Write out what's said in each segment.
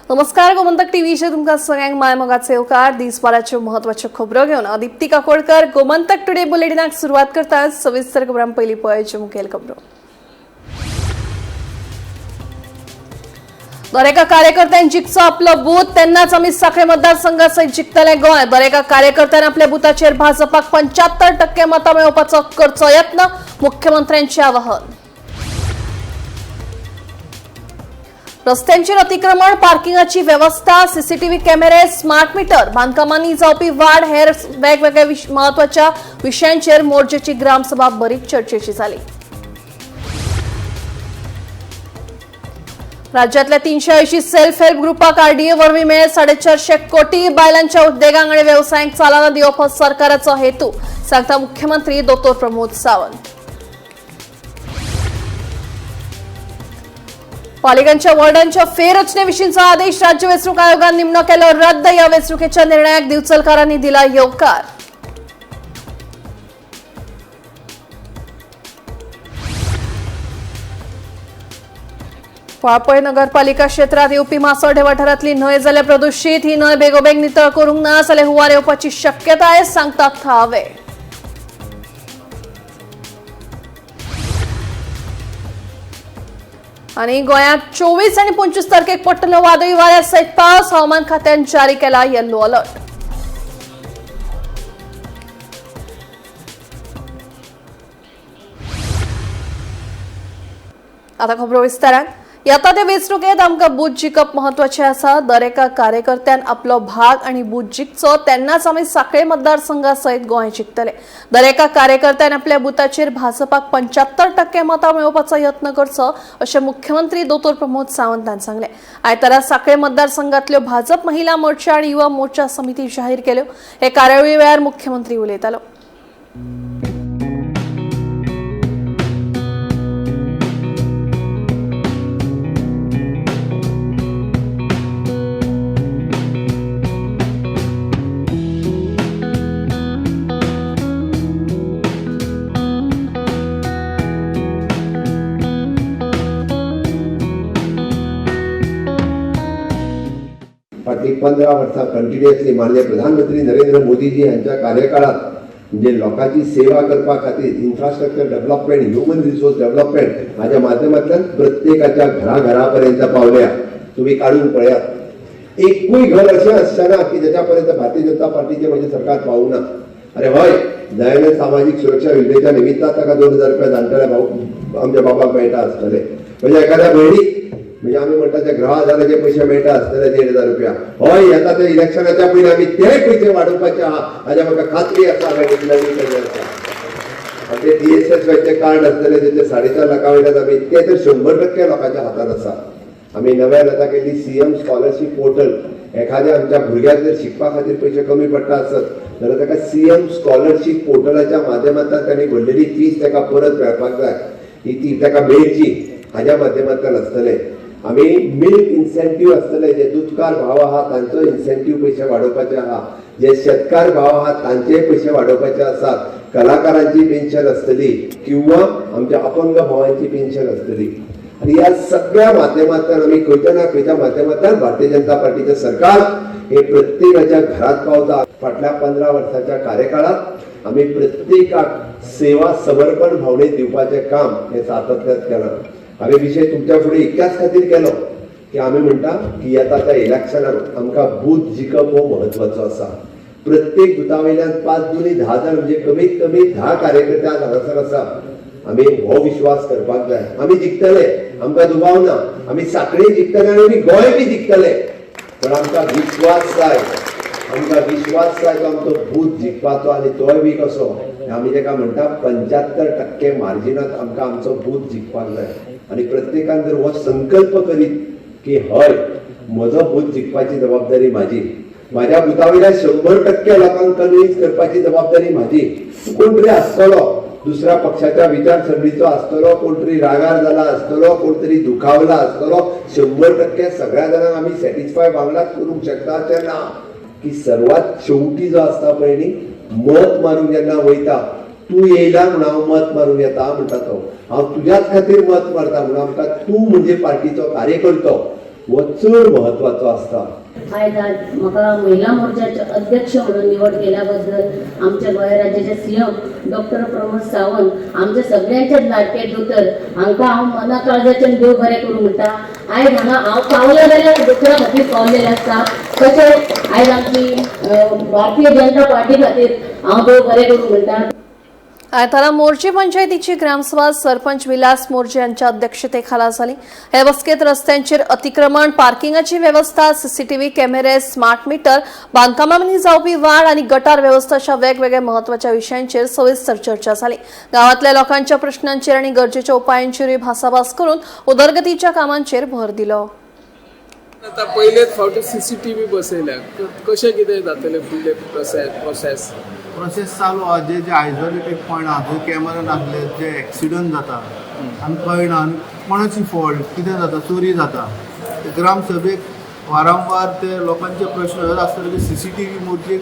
नमस्कार, गोमंतक टीव्हीचेर तुमकां सगळ्यांक माय मोगाचे येवकार. दिसभराच्यो म्हत्वाच्यो खबरो घेवन हांव दीप्ती काकोडकर गोमंतक टुडे बुलेटिनाक सुरवात करता. सविस्तर खबरां पयलीं पळोवच्यो मुखेल खबरो. दरेका कार्यकर्त्यान जिखचो आपलो बूथ, तेन्नाच आमी साखळे मतदारसंघासयत जिखतले गोंय. दरेका कार्यकर्त्यान आपल्या बुथाचेर भाजपाक 75% मतां मेळोवपाचो करचो यत्न, मुख्यमंत्र्यांचे आवाहन. रस्त्यांचेर अतिक्रमण, पार्किंगाची व्यवस्था, सीसीटीव्ही कॅमेरे, स्मार्ट मीटर, बांदकामांनी जावपी वाड, हेर वेगवेगळ्या म्हत्वाच्या विशयांचेर मोर्जेची ग्रामसभा बरीच चर्चेची जाली. राज्यातल्या 380 सेल्फ हेल्प ग्रुपाक आरडीए वरवीं मेळ्ळे 450 कोटी. बायलांच्या उद्देगांक आनी वेवसायांक चालना दिवप हो सरकाराचो हेतू, सांगता मुख्यमंत्री दोतोर प्रमोद सावंत. पालिकांच्या वॉर्डांच्या फेररचनेविशींचा आदेश राज्य वेंचणूक आयोगान निमणो केलो रद्द. या वेंचणुकेच्या निर्णयाक दिवचलकारांनी दिला येवकार. वाळपय नगरपालिका क्षेत्रात येवपी मासोडे वाठारांतली न्हंय जाल्या प्रदुशीत. ही न्हंय बेगोबेग नितळ करूंक ना जाल्यार हुंवार येवपाची शक्यताय, सांगतात थळावे. आणि गोंयांत 24 आणि 25 तारखेक पडटलो वादळी वाऱ्या सयत पावस. हवामान खात्यान जारी केला येल्लो अलर्ट. आता खबरो विस्तारान. येता ते वेंचणुकेंत आमकां बूथ जिखप म्हत्वाचें आसा. दर एका कार्यकर्त्यान आपलो भाग आनी बूथ जिखचो, तेन्नाच आमी साखळे मतदारसंघा सयत गोंय जिखतले. दर एका कार्यकर्त्यान आपल्या बुथाचेर भाजपाक 75% मतां मेळोवपाचो यत्न करचो, अशें मुख्यमंत्री दोतोर प्रमोद सावंत हांणी सांगलें. आयतारा साखळे मतदारसंघातल्यो भाजप महिला मोर्चा आनी युवा मोर्चा समिती जाहीर केल्यो. हे कार्यावळी वेळार मुख्यमंत्री उलयतालो. फाटलीं 15 वर्सां कंटिन्युअसली माननीय प्रधानमंत्री नरेंद्र मोदीजी हांच्या कार्यकाळात म्हणजे लोकांची सेवा करपा खातीर infrastructure development, human resource development हाज्या माध्यमांतल्यान प्रत्येकाच्या घराघरापर्यंत पावल्या. तुम्ही काडून पळयात, एकूय घर अशें आसचें ना की ज्याच्या पर्यंत भारतीय जनता पार्टीचें म्हणजे सरकार पावूंक ना. अरे हय, दयानंद सामाजीक सुरक्षा योजनेच्या निमित्तान ताका 2000 रुपया जाणटेल्या भाऊ आमच्या बाबाक मेळटा आसतले. म्हणजे एखाद्या भयणीक म्हणजे आमी म्हणटा ते गृह आधाराचे पयशे मेळटा आसतले 1500 रुपया. हय, येता ते इलेक्शनाच्या पयलीं आमी ते पयशे वाडोवपाचे आहा, हाज्या म्हाका खात्री आसा. हांवें नवीन केल्लें आसा. आमचे DSSYचे कार्ड आसतले, तेचे 4.5 लाखां वयल्यान आमी ते तर 100% लोकांच्या हातान आसा. आमी नव्यान आतां केल्ली CM scholarship portal. एखाद्या आमच्या भुरग्याक जर शिकपा खातीर पयशे कमी पडटा आसत जाल्यार ताका CM scholarship पोर्टलाच्या माध्यमांतल्यान तांणी भरलेली फीस ताका परत मेळपाक जाय, ही ती ताका मेळची हाज्या माध्यमांतल्यान आसतलें. आमी मिल्क इन्सेंटीव आसतले, जे दुदकार भाव आहा तांचो इन्सेंटीव पयशे वाडोवपाचे आहा, जे शेतकार भाव आहा तांचेय पयशे वाडोवपाचे आसात. कलाकारांची पेन्शन आसतली किंवा आमच्या अपंग भावांची पेन्शन आसतली. आनी ह्या सगळ्या माध्यमांतल्यान आमी खंयच्या ना खंयच्या माध्यमांतल्यान भारतीय जनता पार्टीचें सरकार हे प्रत्येकाच्या घरात पावता. फाटल्या 15 वर्साच्या कार्यकाळात आमी प्रत्येकाक सेवा समर्पण भावनेत दिवपाचें काम हे सातत्यात केलां. हांवें विशय तुमच्या फुडें इतक्याच खातीर केलो की आमी म्हणटा की येता त्या इलेक्शनाक आमकां बूथ जिखप हो म्हत्वाचो आसा. प्रत्येक बुथा वयल्यान 5 दुनी 10 जाण, म्हणजे कमीत कमी 10 कार्यकर्ते आज हांगासर आसा. आमी हो विश्वास करपाक जाय, आमी जिखतले, आमकां दुबाव ना. आमी साखळी जिखतले आनी आमी गोंय बी जिखतले. पण आमकां विश्वास जाय, आमकां विश्वास जाय तो आमचो बूथ जिखपाचो. आनी तोय बी कसो, आमी ताका म्हणटा 75% मार्जिनात आमकां आमचो बूथ जिखपाक जाय. आनी प्रत्येकान जर हो संकल्प करीत की हय, म्हजो बूथ जिखपाची जबाबदारी म्हाजी, म्हाज्या बुथा वयल्या 100% लोकांक कन्विन्स करपाची जबाबदारी म्हाजी. कोण तरी आसतलो दुसऱ्या पक्षाच्या विचारसरणीचो आसतलो, कोण तरी रागार जाला आसतलो, कोण तरी दुखावला आसतलो. 100% सगळ्या जाणांक आमी सॅटिस्फाय वांगडाच करूंक शकता अशें ना. की सर्वात शेवटी जो आसता पळय न्ही, मत मारूंक जेन्ना वयता, तूं येयला म्हूण हांव मत मारूंक येता म्हणटा तो, हांव तुज्याच खातीर मत मारता म्हणून आमकां तूं म्हणजे पार्टीचो कार्यकर्तो. हो चड म्हत्वाचो आसता. आयज आज म्हाका महिला मोर्चाचे अध्यक्ष म्हणून निवड केल्या बद्दल आमच्या गोंय राज्याचे सीएम डॉक्टर प्रमोद सावंत, आमच्या सगळ्यांच्याच लाडके दोतोर, हांकां हांव मना काळजाच्यान देव बरें करूं म्हणटा. आयज हांगा हांव पावलें जाल्यार दोतोरा खातीर पावलेलें आसता. तशेंच आयज आमची भारतीय जनता पार्टी खातीर हांव देव बरें करूं म्हणटा. आयतारा मोरजी पंचायतीची ग्रामसभा सरपंच विलास मोरजे यांच्या अध्यक्षतेखाला झाली. हे बसकेत रस्त्यांचेर अतिक्रमण, पार्किंगाची वेवस्था, सीसीटीव्ही कॅमेरे, स्मार्ट मीटर, बांदकामांनी जावपी वाढ आणि गटार व्यवस्था अशा वेगवेगळ्या महत्वाच्या विषयांचेर सविस्तर चर्चा झाली. गावातल्या लोकांच्या प्रश्नांचेर आणि गरजेच्या उपायांचेरूय भासाभास करून उदरगतीच्या कामांचेर भर दिलो. आता पयलेच फावटी सीसीटीव्ही बसयल्या, कशें कितें जातलें फुडलें प्रोसेस प्रोसेस प्रोसेस चालू आहा. जे जे आयसोलेटेड पॉयंट आहा थंय कॅमेरा नासले, जे एक्सिडंट जाता आनी कळना आनी कोणाची फॉल्ट, कितें जाता, चोरी जाता, ते ग्राम सभेक वारंवार ते लोकांचे प्रश्न हे आसतले की सीसीटीव्ही मोरजेक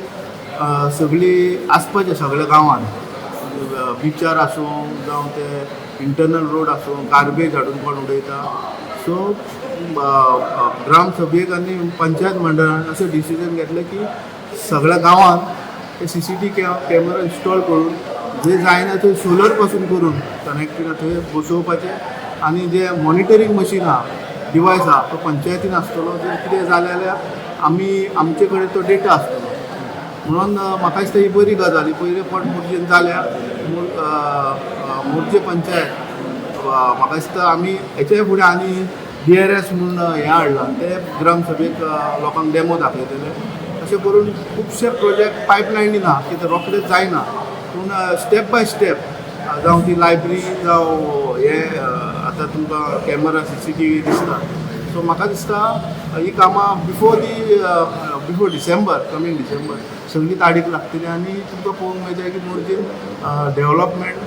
सगळी आसपाचे सगळ्या गांवांत, बिचार आसूं जावं ते इंटरनल रोड आसूं, गार्बेज हाडून कोण उडयता. सो ग्राम सभेक आनी पंचायत मंडळान अशें डिसिजन घेतलें की सगळ्या गांवांत ते सीसीटीव्ही कॅमेरा इन्स्टॉल करून, जे जायना थंय सोलर पासून करून कनेक्टेड थंय बसोवपाचें आनी जे मॉनिटरींग मशीन आहा, डिवायस आहा, तो पंचायतीन आसतलो. जर कितें जालें जाल्यार आमी आमचे कडेन तो डेटा आसतलो. म्हणून म्हाका दिसता ही बरी गजाल. ही पयले फावट मोरजेन जाल्या. मोरजे पंचायत, म्हाका दिसता आमी हेच्या फुडें आनी डीआरएस म्हूण हें हाडलां, ते ग्रामसभेक लोकांक डेमो दाखयतले. अशें करून खुबशे प्रोजेक्ट पायपलायनीन आहा की ते रोखडेच जायना, पूण स्टेप बाय स्टेप, जावं ती लायब्ररी जावं हे, आतां तुमकां कॅमेरा सीसीटीव्ही दिसता. सो म्हाका दिसता ही कामां before December, coming December सगळीं ताडीक लागतली आनी तुमकां पळोवंक मेळटलें की मोरजेन डेव्हलपमेंट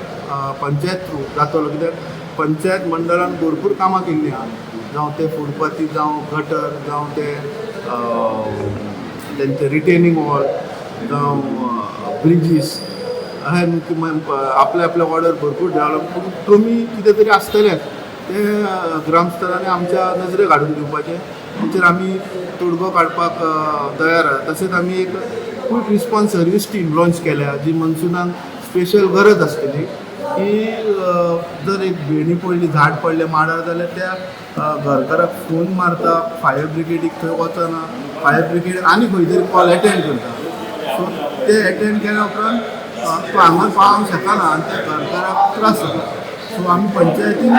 पंचायत थ्रू जातलो, कित्याक पंचायत मंडळान भरपूर कामां केल्लीं आहा, जावं ते फुटपाथी, जावं गटर, जावं ते तेंचे रिटेनिंग वॉल, जावं ब्रिजीस. अशें न्हू की आपल्या आपल्या वॉर्डार भरपूर डेव्हलप, पूण कमी कितें तरी आसतलेंच, तें ग्रामस्थांनी आमच्या नजरेक हाडून दिवपाचें, तेचेर आमी तोडगो काडपाक तयार आसा. तशेंच आमी एक quick response service team launch केल्या, जी मनसुनाक स्पेशल गरज आसतली की जर एक भेणी पडली, झाड पडलें माडार जाल्यार त्या घरकाराक फोन मारता, फायर ब्रिगेडीक थंय वचना, फायर ब्रिगेड आनी खंय तरी कॉल एटेंड करता. सो ते एटेंड केल्या उपरांत तो हांगा पावोंक शकना आनी त्या घरकाराक त्रास जाता. सो आमी पंचायतीन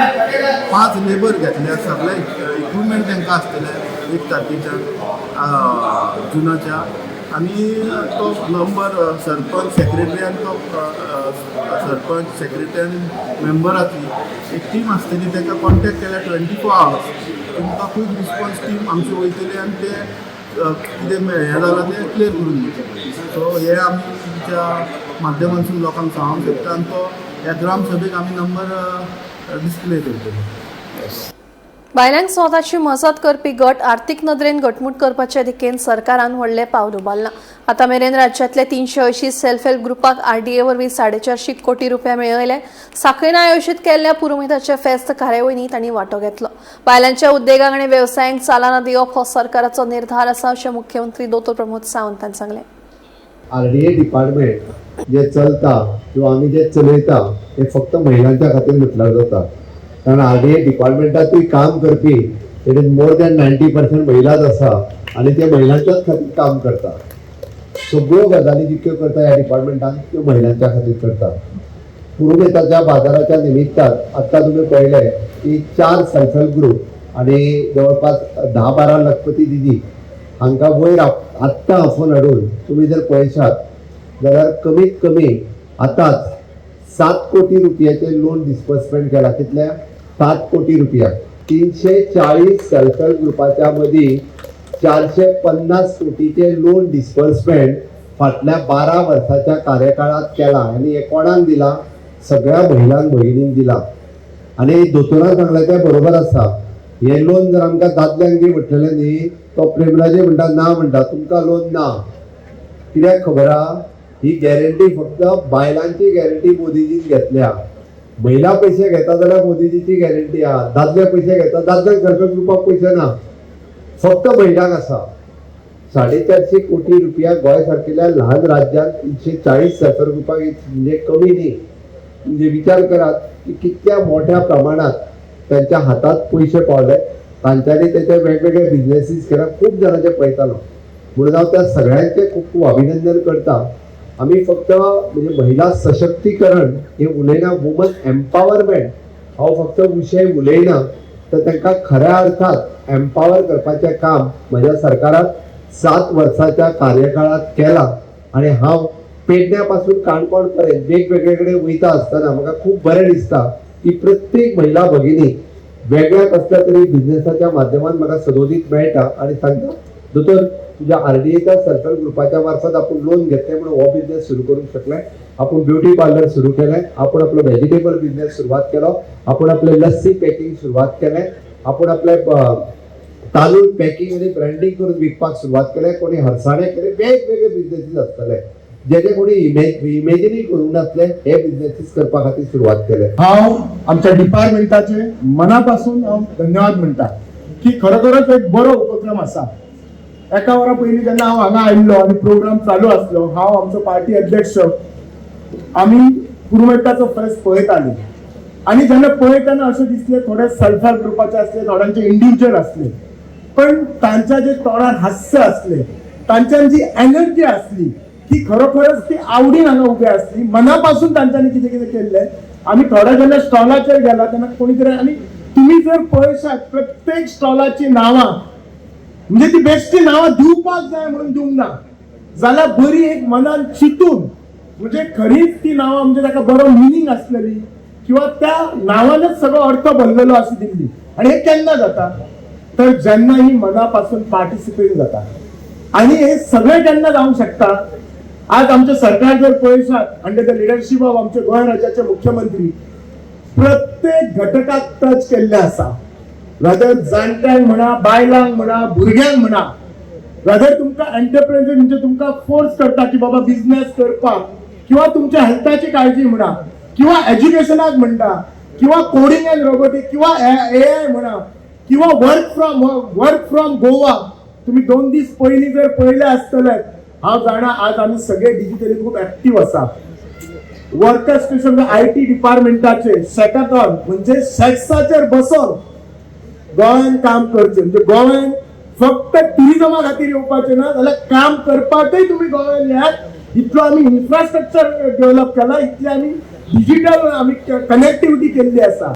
पांच लेबर घेतल्या, सगळे इक्विपमेंट तांकां आसतले 1 तारखेच्या जुनाच्या. आनी तो नंबर सरपंच, सेक्रेटरी आनी तो सरपंच, सेक्रेटरी आनी मेंबराची एक टीम आसतली. ताका कॉन्टेक्ट केल्यार 24 आवर्स तुमकां क्वीक रिस्पॉन्स टीम आमची वयतली आनी ते कितें हें जालां तें क्लियर करून दितले. सो हे आमी तुमच्या माध्यमांतसून लोकांक सांगूंक शकता आनी तो ह्या ग्रामसभेक आमी नंबर डिस्प्ले करतले. बायलांक स्वताची मजत करपी गट आर्थिक नदरेन घटमूट करपाच्या दिकेन सरकारान व्हडलें पावल उबारलां. आतां मेरेन राज्यांतले 380 सेल्फ हेल्प ग्रुपाक आरडीए वरवीं 450 कोटी रुपया मेळयले. साखळीन आयोजीत केल्ल्या पुरुमेंताच्या फेस्त कार्यावळींनी तांणी वांटो घेतलो. बायलांच्या उद्देगांक आनी वेवसायांक चालना दिवप हो सरकाराचो निर्धार आसा, अशें मुख्यमंत्री दोतोर प्रमोद सावंत हांणी सांगलें. आरडीए डिपार्टमेंट जे चलता किंवा आमी जे चलयता हे फक्त महिलांच्या खातीर म्हटल्यार जाता, कारण आरडीए डिपार्टमेंटातूय काम करपी it is more than 90% महिलाच आसा आनी ते महिलांच्याच खातीर काम करता. सगळ्यो गजाली जितक्यो करता ह्या डिपार्टमेंटान त्यो महिलांच्या खातीर करता. पुरुमेंताच्या बाजाराच्या निमित्तान आत्तां तुमी पळयलें की चार सेल्फ हेल्प ग्रुप आनी जवळपास 10-12 लखपती दिदी हांकां वयर आत्तां आफोवन हाडून तुमी जर पळयशात जाल्यार कमीत कमी आतांच 7 कोटी रुपयाचे लोन डिस्बर्समेंट केला. कितल्या? 7 कोटी रुपया. 340 सेल्फ हेल्प ग्रुपाच्या मदीं 450 कोटीचे लोन डिस्बर्समेंट फाटल्या 12 वर्साच्या कार्यकाळात केला. आनी हे कोणाक दिला? सगळ्या महिलांक, भयणींक दिला. आनी दोतोरान सांगलें तें बरोबर आसा. हे लोन जर आमकां दादल्यांक दी म्हटलेलें न्ही, तो प्रेमराजे म्हणटा ना म्हणटा, तुमकां लोन ना. कित्याक खबर आहा? ही गॅरंटी फक्त बायलांची गॅरंटी मोदीजीन घेतल्या. महिला पयशे घेता जाल्यार मोदीजीची गॅरंटी आहा. दादले पयशे घेता, दादल्यांक सेल्फ हेल्प ग्रुपाक पयशे ना. फक्त महिलांक आसा. 450 कोटी रुपया गोंय सारकेल्या ल्हान राज्यात 340 सेल्फ हेल्प ग्रुपाक म्हणजे कमी न्ही. म्हणजे विचार करात की कितक्या मोठ्या प्रमाणात त्यांच्या हातात पयशे पावले. तांच्यांनी त्याचे वेगवेगळे बिझनेसीस केला. खूप जाणांचे पळयतालो, म्हणून हांव त्या सगळ्यांचे खूब खूब अभिनंदन करता. आमी फक्त म्हणजे महिला सशक्तीकरण हे उलयना, वुमन एम्पावरमेंट हो फक्त विशय उलयना, तर तांकां खऱ्या अर्थात एम्पावर करपाचें काम म्हज्या सरकारान 7 वर्साच्या कार्यकाळात केला. आणि हांव पेडण्या पासून काणकोण पर्यंत वेगवेगळे कडेन वयता आसतना म्हाका खूब बरें दिसता की प्रत्येक महिला भगिनी वेगळ्या कसल्या तरी बिझनेसाच्या माध्यमान म्हाका सदोदीत मेळटा आणि सांगता, "दोतोर, तुझ्या आरडीएच्या सेल्फ हेल्प ग्रुपाच्या मार्फत आपण लोन घेतले म्हणून हो बिझनेस सुरू करूंक शकले. आपण ब्युटी पार्लर सुरू केलें, आपण आपलो व्हेजिटेबल बिझनेस सुरवात केलो, आपण आपले लस्सी पॅकिंग सुरवात केलें, आपण आपले तांदूळ पॅकिंग आनी ब्रँडिंग करून विकपाक सुरवात केलें, कोणी हरसाणे केले." वेगवेगळे बिझनेसीस आसतले जेजे कोणी इमेजिनूय करूंक नासले, हे बिझनेसीस करपा खातीर सुरवात केले. हांव आमच्या डिपार्टमेंटाचे मनापासून हांव धन्यवाद म्हणटा की खरोखरच एक बरो उपक्रम आसा. एका वरा पयलीं जेन्ना हांव हांगा आयिल्लो आनी प्रोग्राम चालू आसलो, हांव, आमचो पार्टी अध्यक्ष, आमी पुरुमेंताचो फेस्त पळयताली आनी जेन्ना पळयतना अशें दिसलें, थोडे सेल्फ हेल्प ग्रुपाचे आसले, थोड्यांचे इंडिव्हिज्युअल आसले, पण तांच्या जे तोंडार हास्य असले, तांच्यान जी एनर्जी आसली की खरोखरच ती आवडीन हांगा उबे आसली, मनापासून तांच्यांनी कितें कितें केल्लें. आमी थोड्या जेन्ना स्टॉलाचेर गेला तेन्ना कोणी तरी, आनी तुमी जर पळयशात, प्रत्येक स्टॉलाची नांवां म्हणजे ती बेश्टी नांवां दिवपाक जाय म्हणून दिवंक ना, जाल्यार बरी एक मनान चिंतून, म्हणजे खरीच ती नांवां म्हणजे ताका बरो मिनींग आसलेली किंवा त्या नांवानच सगळो अर्थ भरलेलो अशी दिल्ली. आणि हे केन्ना जाता, तर जेन्ना ही मनापासून पार्टिसिपेट जाता. आणि हे सगळें केन्ना जावंक शकता? आज आमचें सरकार जर पळयशात, अंडर the leadership of आमचे गोंय राज्याचे मुख्यमंत्री, प्रत्येक घटकाक टच केल्ले आसा. वेदर जाणट्यांक म्हणा, बायलांक म्हणा, भुरग्यांक म्हणा, वेदर तुमकां एंटरप्रेन्युअर म्हणजे तुमकां फोर्स करता की बाबा बिझनेस करपाक, किंवा तुमच्या हेल्थाची काळजी म्हणा, किंवा एज्युकेशनाक म्हणटा, किंवा कोडिंग अँड रोबोटिक, किंवा एआय म्हणा, किंवा वर्क फ्रॉम गोवा. तुम्ही 2 दीस पयलीं जर पळयले आसतले, हांव जाणा आज आमी सगळे डिजिटली खूब एक्टीव आसा. वर्कर्स स्टेशन IT डिपार्टमेंटाचे शॅकाथॉन म्हणजे शॅक्साचेर बसोन गोंयान काम करचें, म्हणजे गोंयान फक्त टुरिझमा खातीर येवपाचें ना, जाल्यार काम करपाकय तुमी गोंयान येयात. इतलो आमी इन्फ्रास्ट्रक्चर डेव्हलप केला, इतले आमी डिजिटल आमी कनेक्टिविटी केल्ली आसा.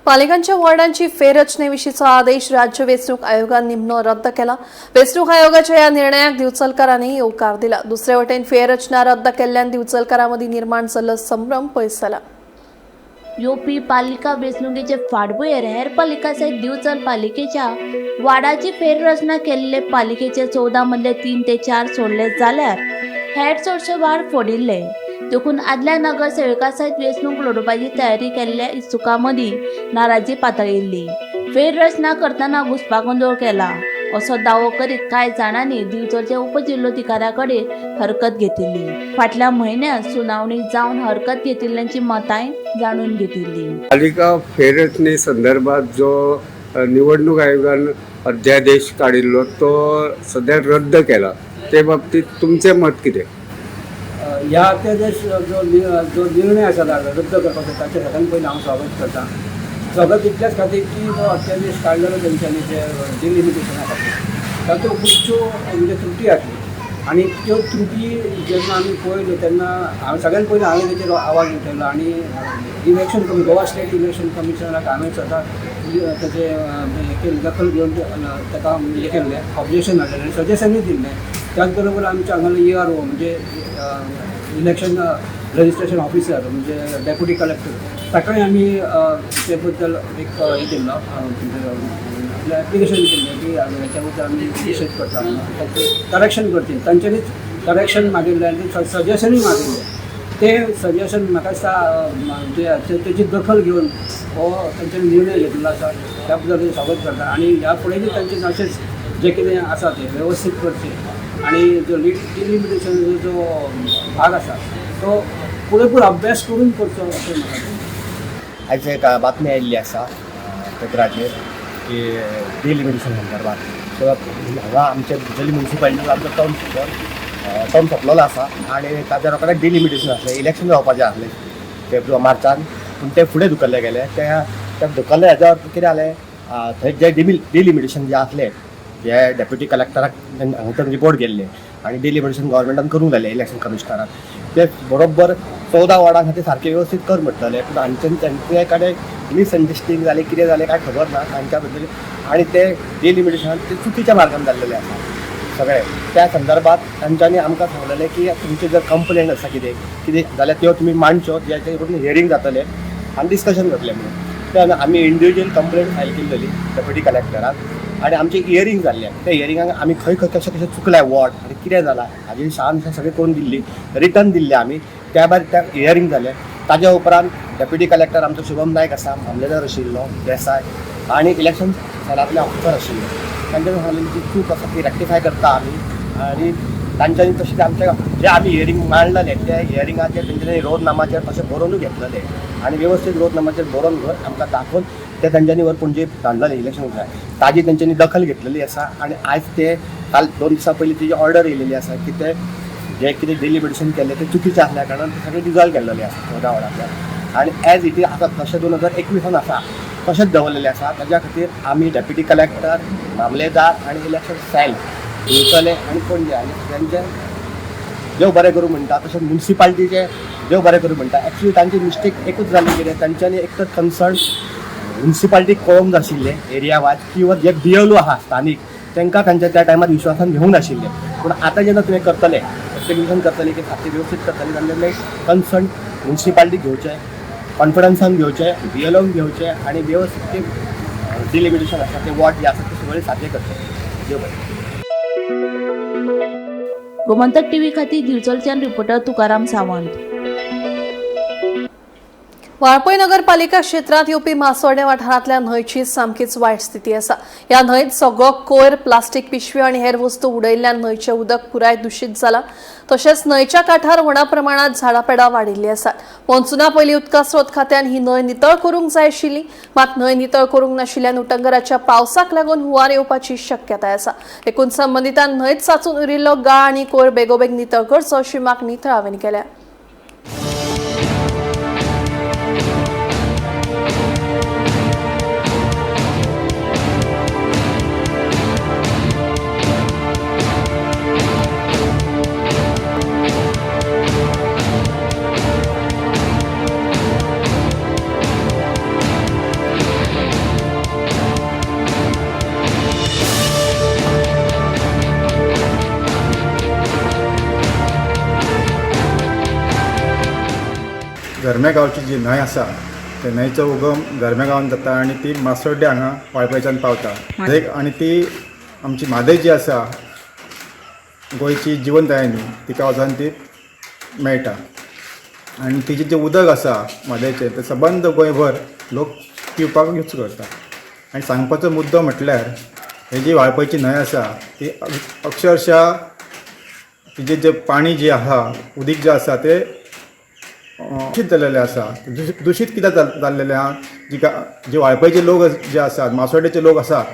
पालिकांच्या वॉर्डांची फेररचनेविषयीचा आदेश राज्य वेंचणूक आयोगान निमणो रद्द केला. वेंचणूक आयोगाच्या या निर्णयाक दिवचलकारांनी येवकार दिला. दुसरे वटेन फेररचना रद्द केल्ल्यान दिवचलकारां मदीं निर्माण जाल्लो संभ्रम पयस जाला. येवपी पालिका वेंचणुकेचे फाटभुंयेर हेर पालिका सयत दिवचल पालिकेच्या वार्डाची फेररचना केल्ले. पालिकेचे 14 मदले तीन ते चार सोडले जाल्यार हेर चडशे वार्ड फोडिल्ले. देखून आदल्या नगरसेवका सयत वेंचणूक लढोवपाची तयारी केल्ल्या इत्सुकां मदीं नाराजी पातळिल्ली. फेररचना करतना घुस्पागोंदळ केला असो दावो करीत कांय जाणांनी दिवचलच्या उपजिल्लोधिकाऱ्या कडेन हरकत घेतिल्ली. फाटल्या म्हयन्यांत सुनावणी जावन हरकत घेतिल्ल्यांची मतांय जाणून घेतिल्ली. पालिका फेररचने संदर्भात जो निवडणूक आयोगान अध्यादेश काडिल्लो तो सध्या रद्द केला, ते बाबतीत तुमचें मत कितें? ह्या अध्यादेश जो निर्णय आसा रद्द करपाचो, ताचें सगळ्यात पयलीं हांव स्वागत करता. स्वागत इतल्याच खातीर की जो अध्यादेश काडलेलो तेंच्यांनी ते डिलिमिटेशना खातीर, तातूंत खुबश्यो म्हणजे त्रुटी आसल्यो आनी त्यो त्रुटी जेन्ना आमी पळयल्यो तेन्ना हांवें सगळ्यात पयलीं हांवें तेचेर आवाज उठयलो आनी इलेक्शन कमी गोवा स्टेट इलेक्शन कमिशनराक हांवें स्वता ताचें हें केलें, दखल घेवन ताका हें केल्लें, ऑब्जेक्शन हाडलेलें आनी सजेशनूय दिल्लें. त्याच बरोबर आमच्या हांगासरलो इआरओ म्हणजे इलेक्शन रजिस्ट्रेशन ऑफिसर, म्हणजे डेप्युटी कलेक्टर, ताकाय आमी ते बद्दल एक हें दिल्लो, म्हणजे आपलें एप्लिकेशन केल्लें की हेच्या बद्दल आमी निशेध करता म्हणून, ताचें करेक्शन करचें. तांच्यांनीच करेक्शन मागिल्लें आनी सजेशनूय मागिल्लें. तें सजेशन म्हाका दिसता म्हणजे तेची दखल घेवन हो तांच्यांनी निर्णय घेतिल्लो आसा. त्या बद्दल स्वागत करता आनी ह्या फुडेंय तांचे अशेंच जें कितें आसा तें वेवस्थीत करचें आनी जो डिलिमिटेशनाचो जो भाग आसा तो पुरेपूर अभ्यास करून करचो अशें म्हाका दिसता. आयज एक बातमी आयिल्ली आसा पेपराचेर की डिलिमिटेशन संदर्भात सो हांगा आमच्या दिवचले म्युनिसिपालिटीचो आमचो टर्म टर्म सोंपलेलो आसा आनी ताच्या रोखडें डिलिमिटेशन आसलें, इलेक्शन जावपाचें आसलें फेब्रुवारी मार्चान, पूण तें फुडें धुकल्लें गेलें. त्या धुकल्ले हेज्या अर्थ कितें जालें, थंय जे डिलिमिटेशन जे आसलें जे डेप्युटी कलेक्टराक हांगाच्यान रिपोर्ट गेल्ले आनी डिलिमिटेशन गव्हर्मेंटान करूंक जालें इलेक्शन कमिशनरान, ते बरोबर 14 वॉर्डां खातीर सारकें वेवस्थीत कर म्हटलेलें. पूण हांच्यान तांचे कडेन मिसअंडरस्टँडींग जालें, कितें जालें कांय खबर ना तांच्या बद्दल, आनी ते डिलिमिटेशन ते चुकीच्या मार्गान जाल्लेलें आसा सगळें. त्या संदर्भात तांच्यांनी आमकां सांगलेलें की तुमची जर कंप्लेन आसा कितें कितें जाल्यार त्यो तुमी मांडच्यो, जेचे करून हियरींग जातलें आनी डिस्कशन जातलें म्हणून. ते आमी इंडिविज्युअल कंप्लेन फायल केल्लेली डेप्युटी कलेक्टराक आनी आमचें हियरींग जाल्लें. त्या हियरिंगाक आमी खंय खंय कशें कशें चुकल्या वॉर्ड आनी कितें जालां हाजी शांत सगळें करून दिल्ली, रिटर्न दिल्लें आमी. त्या भायर त्या हियरींग जालें. ताज्या उपरांत डेप्युटी कलेक्टर आमचो शुभम नायक आसा, मामलेदार आशिल्लो देसाय आनी इलेक्शन सेलांतले ऑफिसर आशिल्ले, तांच्यांनी सांगलेली जी चूक आसा ती रेक्टिफाय करता आमी. आनी तांच्यांनी तशें आमच्या जे आमी हियरींग मांडलेलें त्या हियरिंगाचेर तेंच्यांनी रोजनामाचेर तशें बरोवनूय घेतलेलें आनी वेवस्थीत रोजनामाचेर बरोवन घर आमकां दाखोवन ते तांच्यांनी वर पणजे धाडलेलें इलेक्शन ऑफिसराक. ताजी तेंच्यांनी दखल घेतलेली आसा आनी आयज ते काल 2 दिसां पयलीं तेजी ऑर्डर येयलेली आसा की ते जे कितें डिलिमिटेशन केल्लें तें चुकीचें आसल्या कारणान ते सगळें डिजॉल्व केल्लेलें आसा 14 वॉर्डांतल्यान. आनी एज it is आतां तशें 2021 आसा तशेंच दवरलेलें आसा. ताज्या खातीर आमी डेप्युटी कलेक्टर, मामलेदार आनी इलेक्शन सेल दिवचले आनी पणजे आनी सगळ्यांचे देव बरें करूं म्हणटा. तशेंच म्युनिसिपालिटीचे देव बरें करूं म्हणटा. एक्चुली तांची मिस्टेक एकूच जाली कितें, तांच्यांनी एक तर कन्सर्न म्युनिसिपालिटीक कळोवंक नाशिल्लें एरिया वायज किंवा जे BLO आहा स्थानीक तांकां तांच्या त्या टायमार विश्वासान घेवंक नाशिल्लें. पूण आतां जेन्ना तुवें करतले एप्लिकेशन करतले की सारकें वेवस्थीत करतले जाल्यार कन्सर्न म्युनिसिपालिटीक घेवचें, कॉन्फिडन्सान घेवचें, BLOंक घेवचें आनी वेवस्थीत ते डिलिमिटेशन आसा ते वॉर्ड जे आसा ते सगळें सारकें करचें. देव बरें. गोमंतक टीव्ही खातीर दिवचलच्यान रिपोर्टर तुकाराम सावंत. वाळपय नगरपालिका क्षेत्रांत येवपी मासोर्डें वाठारांतल्या न्हंयची सामकीच वायट स्थिती आसा. ह्या न्हंयत सगळो कोयर, प्लास्टीक पिशव्यो आनी हेर वस्तू उडयल्ल्यान न्हंयचें उदक पुराय दुशीत जालां. तशेंच न्हंयच्या काठार व्हडा प्रमाणांत झाडां पेडां वाडिल्लीं आसात. मॉन्सुना पयलीं उदका स्रोत खात्यान ही न्हंय नितळ करूंक जाय आशिल्ली, मात न्हंय नितळ करूंक नाशिल्ल्यान उटंगराच्या पावसाक लागून हुंवार येवपाची शक्यताय आसा. देखून संबंदितान न्हंयत साचून उरिल्लो गाळ आनी कोयर बेगोबेग नितळ करचो अशी मागणी थळाव्यांनी केल्या. गरम्या गांवची जी न्हंय आसा ते न्हंयचो उगम गरम्या गांवांत जाता आनी ती मासोड्डें हांगा वाळपयच्यान पावता. आनी ती आमची म्हादय जी आसा गोंयची जिवनदायिनी तिका वचून ती मेळटा आनी तिजें जें उदक आसा म्हादयचें तें सबंद गोंयभर लोक पिवपाक यूज करता. आनी सांगपाचो मुद्दो म्हटल्यार ही जी वाळपयची न्हंय आसा ती अक्षरशा तिजें जें पाणी जें आसा उदीक जें आसा तें दुशीत जाल्लेलें आसा. दुशीत कित्याक जाल्लेलें आहा, जिका जे वाळपयचे लोक जे आसात, मासोड्डेचे लोक आसात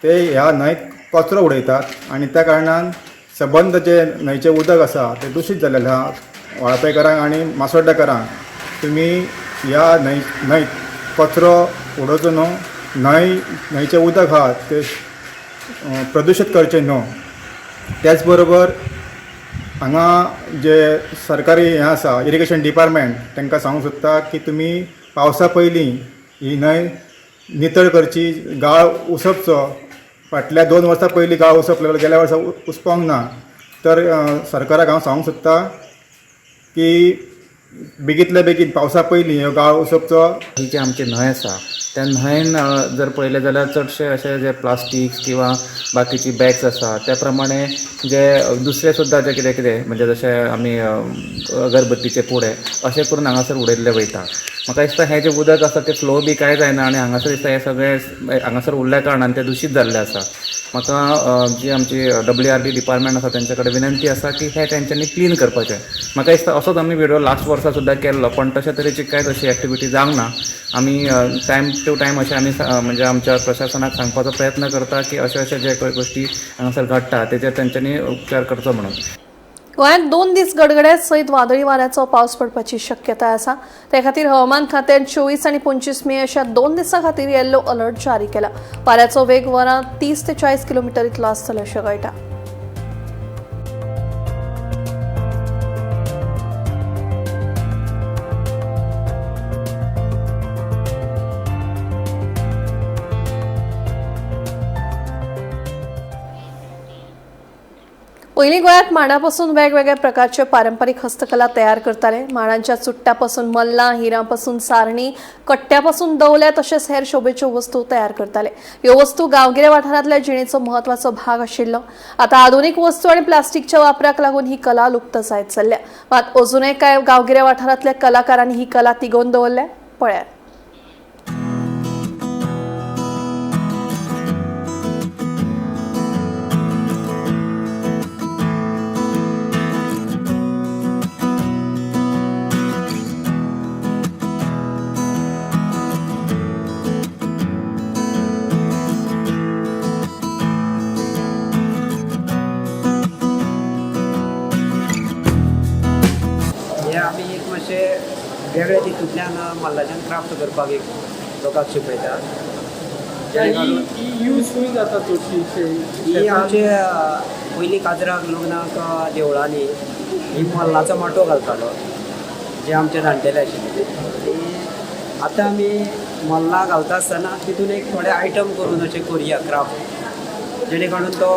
ते ह्या न्हंयत कचरो उडयतात आनी त्या कारणान सबंद जे न्हंयचें उदक आसा तें दुशीत जाल्लेलें आहा. वाळपयकारांक आनी मासोड्डेकारांक तुमी ह्या न्हंयत कचरो उडोवचो न्हू, न्हंयचें उदक आहा तें प्रदुशीत करचें न्हू. त्याच बरोबर हांगा जे सरकारी हें आसा इरिगेशन डिपार्टमेंट तांकां सांगूंक सोदता की तुमी पावसा पयलीं ही न्हंय नितळ करची, गाळ उसपचो. फाटल्या 2 वर्सां पयलीं गाळ उसपलेलो, गेल्या वर्सा उसपोंक ना. तर सरकाराक हांव सांगूंक सोदता की बेगींतल्या बेगीन पावसा पयलीं ह्यो गाळ उसपचो. ही जी आमची न्हंय आसा त्या न्हंयेन जर पळयलें जाल्यार चडशे अशे जे प्लास्टिक्स किंवा बाकीची बॅग्स आसा त्या प्रमाणे जे दुसरे सुद्दां जे कितें कितें म्हणजे जशें आमी अगरबत्तीचे पुडे अशें करून हांगासर उडयल्ले वयता. म्हाका दिसता हें जें उदक आसा तें फ्लो बी कांय जायना आनी हांगासर दिसता हें सगळें हांगासर उरल्या कारणान तें दुशीत जाल्लें आसा. म्हाका जी आमची WRD department आसा तेंच्या कडेन विनंती आसा की हें तेंच्यांनी क्लीन करपाचें. म्हाका दिसता असोच आमी व्हिडियो लास्ट वर्सा सुद्दां केल्लो, पण तशे तरेची कांयच अशी एक्टिविटी जावंक ना. आमी टायम टू टायम अशें आमी म्हणजे आमच्या प्रशासनाक सांगपाचो प्रयत्न करता की अशे अशे जे गोश्टी हांगासर घडटा तेजेर तेंच्यांनी उपचार करचो म्हणून. गोंयांत 2 दीस गडगड्या सयत वादळी वाऱ्याचो पावस पडपाची शक्यताय आसा. ते खातीर हवामान खात्यान 24 आनी 25 मे अशा 2 दिसां खातीर येल्लो अलर्ट जारी केला. वाऱ्याचो वेग वरां 30 ते 40 किलोमिटर इतलो आसतलो अशें कळटा. पयलीं गोंयांत मांडापसून वेगवेगळ्या प्रकारच्यो पारंपारीक हस्तकला तयार करताले. माडांच्या चुट्टापसून मल्लां, हिरांपसून सारणी, कट्ट्यापसून दवल्या तशेंच हेर शोभेच्यो वस्तू तयार करताले. ह्यो वस्तू गांवगिऱ्या वाठारांतल्या जिणेचो म्हत्वाचो भाग आशिल्लो. आतां आधुनीक वस्तू आनी प्लास्टिकच्या वापराक लागून ही कला लुप्त जायत चल्ल्या. मात अजूनय कांय गांवगिऱ्या वाठारांतल्या कलाकारांनी ही कला तिगोवन दवरल्या. पळयात. वेगळे तितूंतल्यान मल्लाच्यान क्राफ्ट करपाक एक लोकांक शिकयता. यूज खंय जाता चडशी? ही आमचे पयलीं काजराक लग्नाक देवळांनी ही मल्लाचो माटो घालतालो जे आमचे जाणटेले आशिल्ले. आनी आतां आमी मल्लां घालता आसतना तितून एक थोडे आयटम करून अशें करुया क्राफ्ट, जेणे करून तो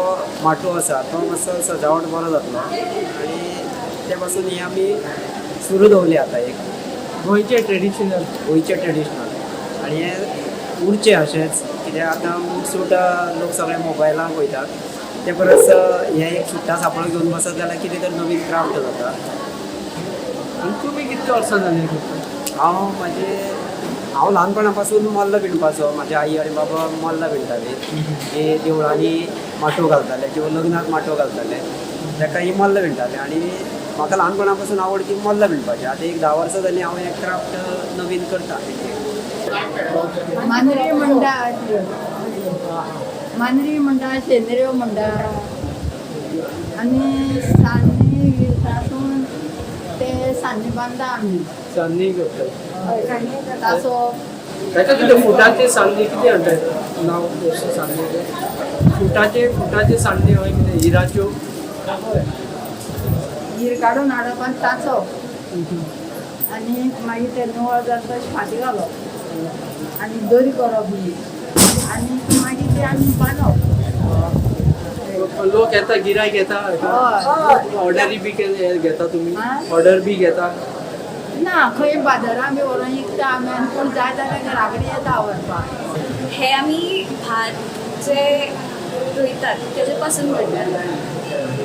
माटो आसा तो मातसो सजावट बरो जातलो. आनी ते पासून ही आमी सुरू दवरली आतां एक गोंयचे ट्रेडिशनल, गोंयचे ट्रेडिशनल. आनी हें उरचें अशेंच, कित्याक आतां उटसूट लोक सगळे मोबायलाक वयतात, ते परस हें एक सुट्टा सापळो घेवन बसत जाल्यार कितें तर नवीन क्राफ्ट जाता. आनी तुमी कितले वर्सां जालीं करता? हांव ल्हानपणा पासून मल्ल विणपाचो. म्हाजी आई आनी बाबा मल्ल विणटाली, जे देवळांनी माटो घालताले किंवा लग्नाक माटो घालताले ताका ही मल्ल विणटाले. आनी म्हाका ल्हानपणा पासून आवड की मल्ल विणपाची. आतां एक 10 वर्सां जालीं हांव हें क्राफ्ट नवीन करता. मांद्री म्हणटा, मांद्री म्हणटा, शेंद्र्यो म्हणटा आनी सान्नी तातून ते सान्नी बांदता आमी. सान्नी करता तासो ताका कितें फुटाचे सान्नी कितें म्हणटा नांव? सान्नी फुटाचे, फुटाचे सान्नी हय कितें हिराच्यो? हीर काडून हाडप आनी ताचो आनी मागीर ते निवळ जाता तशें फाटीं घालप आनी दोरी करप ही आनी मागीर ते आमी बांदप. लोक येता, गिरायक येता, ऑर्डरी बी घेता तुमी? ऑर्डर बी घेता ना? खंय बाजारां बी व्हरोन विकता आमी, आनी कोण जाय जाल्यार घरा कडेन येता व्हरपाक. हे आमी भात जे रोयतात तेजे पासून करतात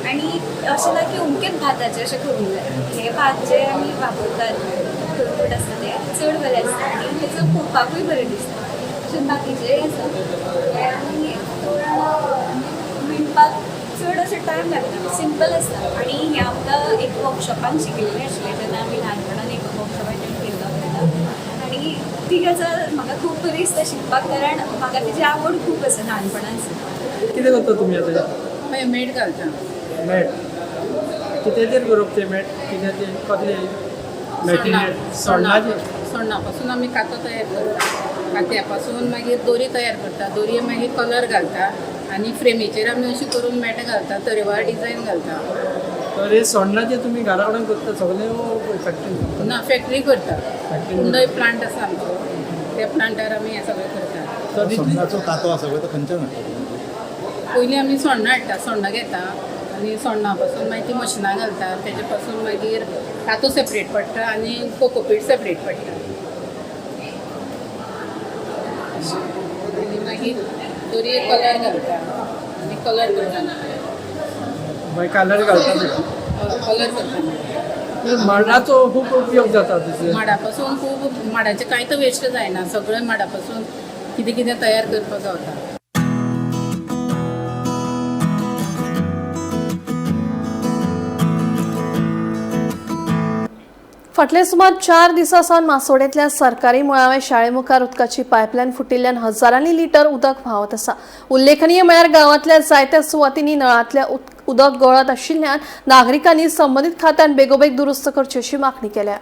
आनी अशें ना की अमकेच भाताचें अशें करूंक जाय. हे भात जे आमी वापरतात खरखूट आसता ते चड बरें आसता आनी तेचो पळोवपाकूय बरें दिसता. तशेंच बाकीचेय आसा हे आमी विणपाक चड असो टायम लागना, सिंपल आसता. आनी हें आमकां एक वर्कशॉपान शिकयल्लें आशिल्लें जेन्ना आमी ल्हानपणान एक वर्कशॉप अटेंड केल्लो वता. आनी ती गजाल म्हाका खूब बरी दिसता शिकपाक, कारण म्हाका तेजी आवड खूब आसा ल्हानपणान. कितें करता तुमी आतां? मागीर मेट घालता. मेट कित्याचेर करप तें? मेट कित्याचेर, कसलें मॅटिरियल? सोण्णाचेर. सोण्णा पासून आमी कातो तयार करता. कात्या पासून मागीर दोरी तयार करता. दोरये मागीर कलर घालता आनी फ्रेमीचेर आमी अशी करून मेटां घालता, तरेवार डिजायन घालता. तर हे सोण्णाचेर तुमी घरा कडेन करता सगळें फॅक्टरी? ना, फॅक्टरी करता. कुंडय प्लांट आसा आमचो, त्या प्लांटार आमी हें सगळें करता. सोण्णाचो कातो आसा पळय तो खंयच्यान हाडटा? पयलीं आमी सोण्णां हाडटा, सोण्णां घेता आनी सोण्णा पासून मागीर ती मशिनां घालता. तेजे पासून मागीर कातो सेपरेट पडटा आनी कोकोपीट सेपरेट पडटा. आनी मागीर दोरये कलर घालता आनी कलर करता. मागीर कलर घालता? कलर करता. माडाचो खूब उपयोग जाता. माडा पासून खूब, माडाचें कांयच वेस्ट जायना, सगळें माडा पासून कितें कितें तयार करपाक गावता. फाटले सुमार 4 दिसां सावन मासोडेंतल्या सरकारी मुळावे शाळे मुखार उदकाची पायपलायन फुटिल्ल्यान हजारांनी लिटर उदक व्हांवत आसा. उल्लेखनीय म्हळ्यार गांवांतल्या जायत्या सुवातींनी नळांतल्या उदक गळत आशिल्ल्यान नागरिकांनी संबंदीत खात्यान बेगोबेग दुरुस्त करची अशी मागणी केल्या.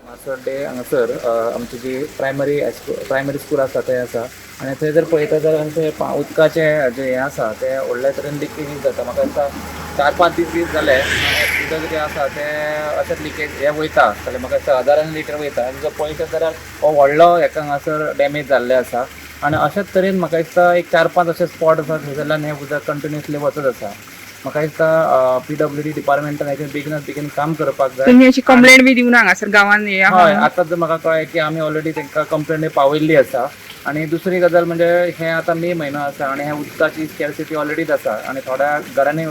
मासोड्डे हांगासर आमची जी प्रायमरी स्कूल आसा थंय आसा आनी थंय जर पळयता जाल्यार अशें उदकाचें जें हें आसा तें व्हडल्या तरेन लिकेज जाता. म्हाका दिसता 4-5 दीस जाले आनी उदक जें आसा तें अशेंच लिकेज हें वयता आसतलें. म्हाका दिसता हजारांनी लिटर वयता आनी जर पळयता जाल्यार हो व्हडलो हेका हांगासर डॅमेज जाल्लें आसा आनी अशेंच तरेन म्हाका दिसता एक 4-5 अशे स्पॉट आसा थंयसरल्यान हें उदक कंटिन्युअसली वचत आसा. म्हाका दिसता PWD डिपार्टमेंटान हेचेर बेगिनात बेगीन काम करपाक जाय. तुम्ही अशी कंप्लेंट बी दिवना हांगासर गांवान? हय, आतां जर म्हाका कळ्ळें की आमी ऑलरेडी तांकां कंप्लेंट पावयल्ली आसा. आनी दुसरी गजाल म्हणजे हें आतां मे म्हयनो आसा आनी हें उदकाची स्कॅर्सिटी ऑलरेडीच आसा आनी थोड्या घरांनी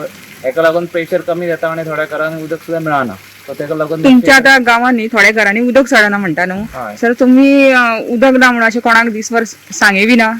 हेका लागून प्रेशर कमी जाता आनी थोड्या घरांनी उदक सुद्दां मेळना. सो तेका लागून तुमच्या आतां गांवांनी थोड्या घरांनी उदक चडना म्हणटा न्हू सर, तुमी उदक ना म्हणून अशें कोणाक दीसभर सांगे बी ना?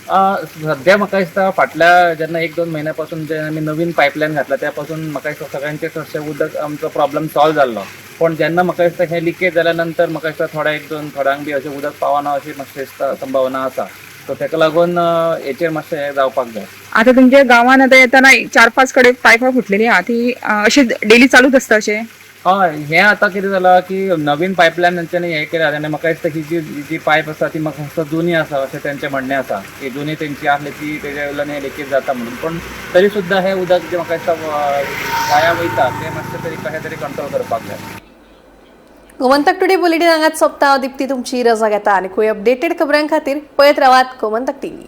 सद्या म्हाका दिसता फाटल्या जेन्ना 1-2 म्हयन्या पासून जे आमी नवीन पायपलायन घातला त्या पासून म्हाका दिसता सगळ्यांचे चडशें उदक आमचो प्रॉब्लम सॉल्व जाल्लो. पूण जेन्ना म्हाका दिसता हें लिकेज जाल्या नंतर म्हाका दिसता थोड्या 1-2 थोड्यांक बी अशें उदक पावना अशी मातशी दिसता संभावना आसा. सो तेका लागून हेचेर मातशें हें जावपाक जाय. आतां तुमच्या गांवान आतां येतना 4-5 कडेन पायपां फुटलेली आहा ती अशें डेली चालूच आसता अशें? हय, हें आतां कितें जालां की नवीन पायपलायन तेंच्यांनी हें केलां आनी म्हाका दिसता की जी जी पायप आसा ती म्हाका दिसता जुनी आसा अशें तेंचें म्हणणें आसा की जुनी तेंची आसली ती तेजे वयल्यान हें लिकेज जाता म्हणून. पूण तरी सुद्दां हें उदक जें म्हाका दिसता वाया वयता तें मातशें तरी कशें तरी कंट्रोल करपाक जाय. गोमंतक टुडे बुलेटीन हांगाच सोंपता. दीप्ती तुमची रजा घेता आनी खूंय अपडेटेड खबरां खातीर पळयत रावात गोमंतक टीव्ही.